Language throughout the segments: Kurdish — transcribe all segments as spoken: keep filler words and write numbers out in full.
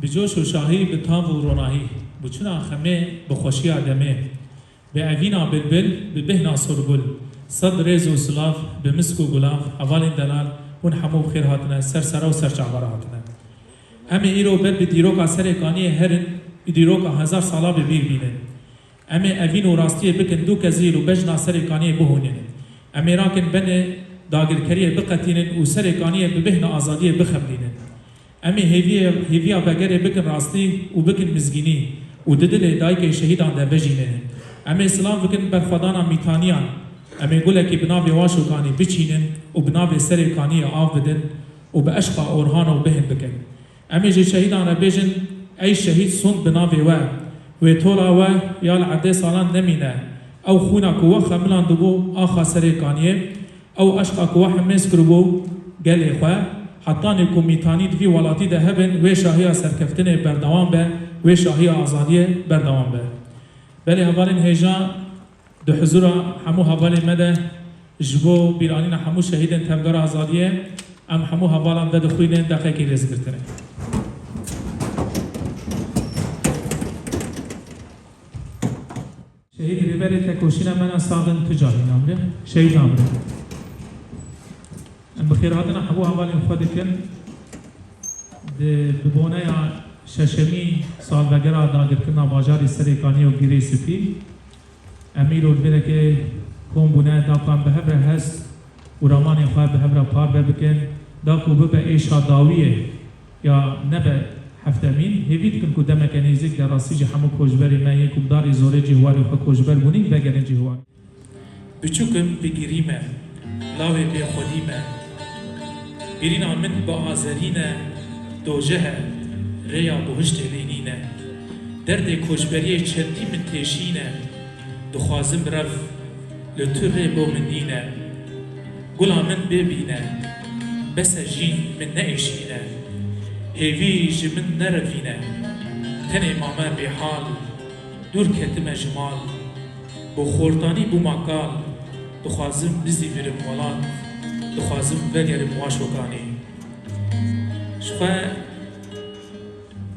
Bi coş û şahî, bi tav û ronahî, bi çûna xemê, bi xweşiya demê, bi evîna bilbil, bi bêhna sorgul, sed rêz û silav, bi misk û gulav, hevalên delal, hûn hemû bi xêr hatine, ser sera û ser çavara hatine. Em ê îro ber bi dîroka Serê Kaniyê herin, bi dîroka hezar sala bi bîr bînin. Em ê evîn û rastiyê bikin dû kezîl û bejna Serê Kaniyê bihûnînin. Em ê rakin benê dagirkeriyê biqetînin û Serê Kaniyê bi bêhna azadiyê bixemlînin. Em ê hêviyê, hêviya vegerê bikin rastî û bikin mizgînî û di dilê dayikê şehîdan de vejînê. Em ê silav bikin berxwedana Mîtaniyan. Em ê gulekî bi navê Waşokanî biçînin û bi navê Serê Kaniyê av bidin û bi eşqa Orhano bêhn bikin. Em ê ji şehîdan re bêjin, ey şehîd sond bi navê we, wê tola we ya li erdê salan nemîne. Ew xwîna ku we xemilandibû axa Serê Kaniyê, ew eşqa ku we hemêz kiribû gelê xwe, hetanî ku Mîtanî di vî welatî de hebin, wê şahiya serkeftinê berdewam be, wê şahiya azadiyê berdewam be. Belê hevalên hêja, di huzura hemû hevalên me de, ji bo bîranîna hemû şehîdên Tevgera Azadiyê, em hemû hevalan vedixwînin deqekî rêzgirtinê. Şehîd Rêberê Tekoşîna me ne sax in, tu carî namre. Şehîd namre. Em bi xêrhatina hemû hevalên xwe dikin. Di, bi boneya şeşemî salvegera dagirkirina bajarê Serê Kaniyê û Girê Spî, em îro li vê derê kom bûne, da ku em bi hev re hest û ramanên xwe bi hev re parve bikin, da ku bibe êşa dawiyê ya nebe heftemîn. Hêvî dikin ku demeke nêzîk de rastî jî hemû koçberê me yên ku bi darê zorê cihwarê xwe koçber bûnîn, vegerin cihwarê. Biçûk im bi girî me, lawê bêxwedî me. Birîna min bi azerî ne, dojeh e, rêya buhiştê lê nîne. Derdê koçberiyê çendî min têşîne, dixwazim rev, li tu rê bo min nîne. Gula min bê bîne, bes e jîn min neêşîne. Hêvî ji min nerevîne, tenê mame bêhal, dûr ketime ji mal. Bi xortanî bûma kal, dixwazim bizîvirim welat, dixwazim vegerim Waşokanê. Ji xwe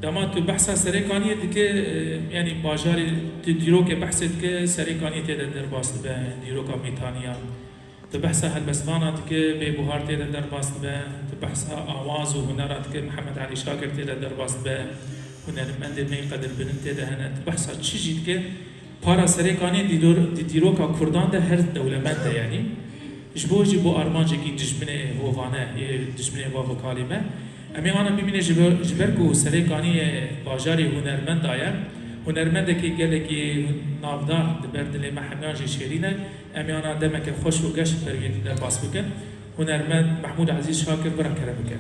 dema tu behsa Serê Kaniyê dike, e, yanî bajarê, tu dîrokê behsê dike, Serê Kaniyê tê de derbas dibe, dîroka Mîtaniya. Tu behsa helbestvana dike, Bê Buhar tê de derbas dibe, tu behsa awaz û hunera dike, Mihemed Elî Şakir tê de derbas dibe, hunermendê me yê qedirbirin tê de hene, tu behsa çi jî dike, para Serê Kaniyê di dor-, di dîroka Kurdan de her dewlemend e yanî. Ji bo jî bo armancekî dijminê hovane, yê dijminê vav û kalê me. Em ê ana bibîne ji ber, ji ber ku Serê Kaniyê bajarê hunermenda ye, hunermendekî gelekî navdar di ber dilê me hemiyan jî şêrîn e. Em ê ana demeke xweş û geş ber wî derbas bikin. Hunermend Mehmûd Ezîz Şakir, bira kerem bike.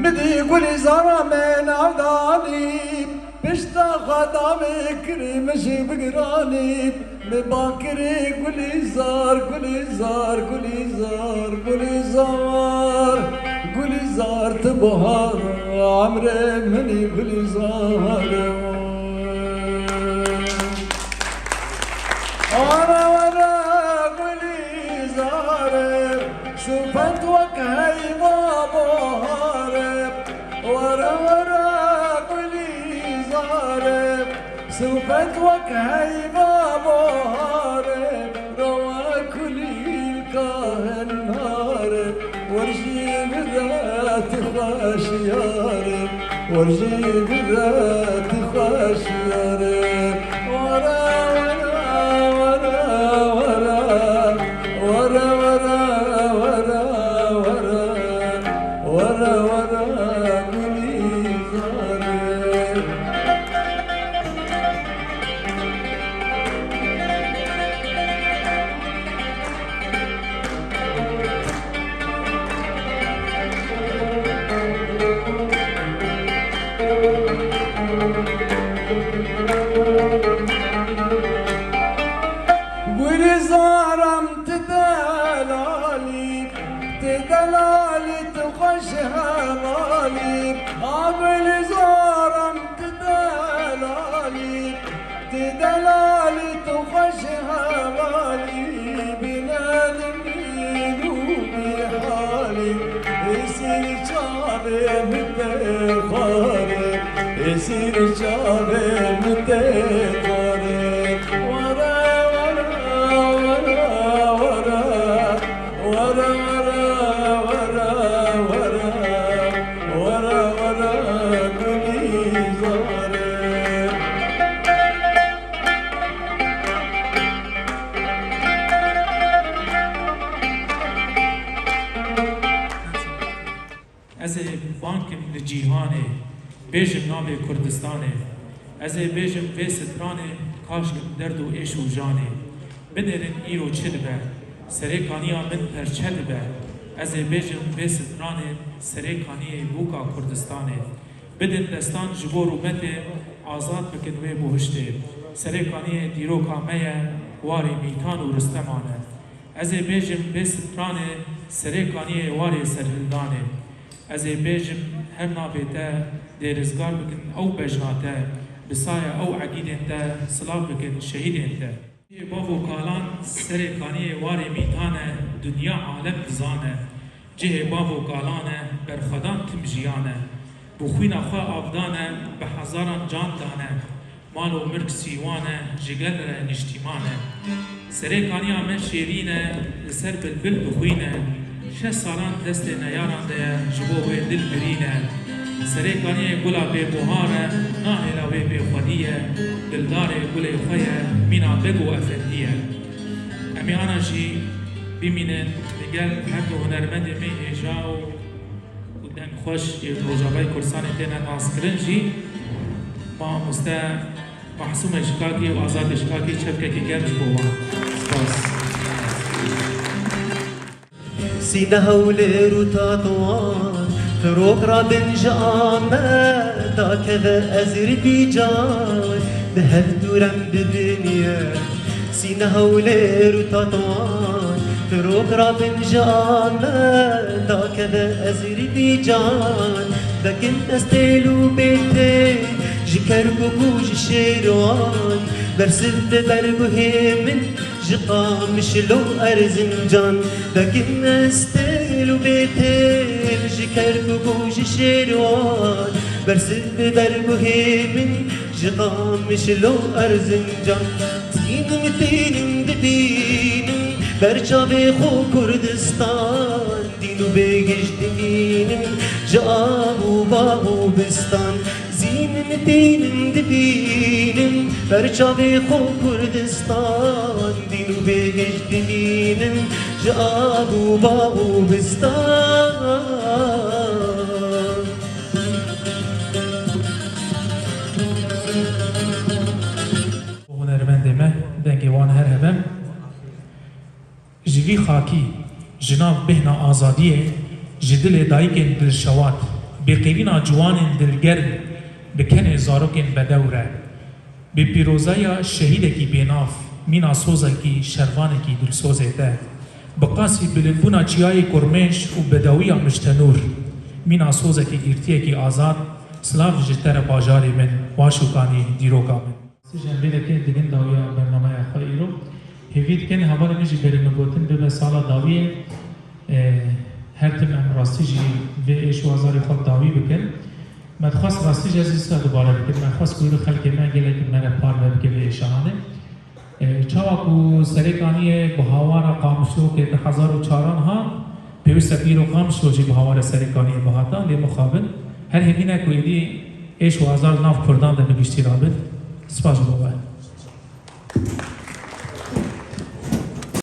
Min dî Gulîzara me navdanî, pişta xwe dawê kirî min jî bigiranî. Min bakirî Gulîzar, Gulîzar, Gulîzar, Gulîzar, Gulîzar, tu buhar emrê min î Gulîzar. Were were Gulîzarê, sifet wek heyva baharê. Were were Gulîzarê, sifet wek heyva baharê. Rewa kulîlka henarê. Werjî bira tu xweş yar e, werjî bira tu xweş yar e. Were, were, were, were, were, were, were, were, were, were, Gulîzar e. Gulîzaram tu delalî, tu delalî, tu xweş helalî. A Gulîzaram tu delalî, tu delalî, tu xweş helalî, bîne li min û bîhalî. Min tê xwarê, êsîr çavê min tê xwarê. Were, were, were, were. Were, were, were, were. Were, were, Gulîzarê. Ez ê bang kim li cîhanê, bêjim navê Kurdistanê. Ez ê bêjim vê stranê, kaşkim derd û êş û janê. Binêrin îro çi dibe, Serêkaniya min perçe dibe. Ez ê bêjim vê stranê, Serêkaniyê bûka Kurdistanê. Bidin destan ji bo rûmetê, azad bikin wê buhiştê. Serêkaniyê dîroka me ye, warê Mîtan û Risteman e. Ez ê bêjim vê stranê, Serêkaniyê warê Serhildanê. Ez ê bêjim her navê te, dê rizgar bikin ew bejna te, bi saya ew egîdên te, silav bikin şehîdên te. Cihê bav û kalan, Serêkaniyê warê Mîtan e, dinya alem dizane. Cihê bav û kalan e, berxwedan tim jiyan e. Bi xwîna xwe av dane, bi hezaran can dane. Mal û mirk sîwan e, ji gel re niştîman e. Serêkaniya me şêrîn e, li ser bilbil dixwîne. Şeş salan destê neyaran de ye, ji bo wê dil birîne. Serêkaniyê gula bêbuhar e, nahêla wê bêxwedî ye. Dildarê gulê xwe ye, mîna beg û efendî ye. Em ê ana jî bimînin li gel her du hunermendê me hêja û û deng xweş yên Rojavayê Kurdistanê têne naskirin jî, mamoste Mahsûmê Şikakî û Azadê Şikakî, çepkekî germ ji bo wan. Spas. Sîne hewlêr û tatwan, firok rabin ji Amed, dakeve Ezîrbîcan, di hev dûrem bibiniye. Sîne hewlêr û tatwan, firok rabin ji Amed, dakeve Ezîrbîcan. Dekin ez têl û bêtêl, ji Kerkûk û ji Şêrwan, bersiv bi berguhê min, ji Qamişlo Erzincan. Dekin ez têl û bêtêl, ji Kerkûk û ji Şêrwan, bersiv bi berguhê min, ji Qamişlo Erzincan. Zînim tînim dibînim, ber çavê xwe Kurdistan, dîn û bêgiş dibînim, ji av û bav û bistan. Zînim tînim dibînim, ber çavê xwe Kurdistan, dîn û bêgiş dibînim, ji av û bav û bistan. Hunermendê me, dengê wan her hebe. Ji vî xakî, ji nav bêhna azadiyê, ji dilê dayikên dilşewat, bi qîrîna ciwanên dilgerm, bi kenê zarokên bedew re, bi pîrozeya şehîdekî bênav, mîna sozekî şervanekî dilsozê te, bi qasî bilindbûna çiyayê Kurmêj û bedewiya Miştenûr, mîna sozekî gîrtiyekî azad, silav ji te re bajarê min, Başûkanî dîroka min. Sijên vê deke digin dawiya bernameya xwe îro. Hêvî dikin hevalê min jî berê min gotin bibe sala dawiyê. E, her tim em rastî jî vê êş û azarê xwe dawî bikin. Me dixwest rastî jî ez wisa dubare bikim. Me xwest ku îro xelkê me gelek me re parve bike vê êşa hanê. E, çawa ku Serêkaniyê bi hawara Qamişlo kê di hezar û çaran hat, pêwîst e ku îro Qamişlo jî bi hawara Serêkaniyê bihata, lê mixabin. Her hêvî ne ku êdî êş û azar li nav Kurdan de bi giştî rabit. Spas ji bo we.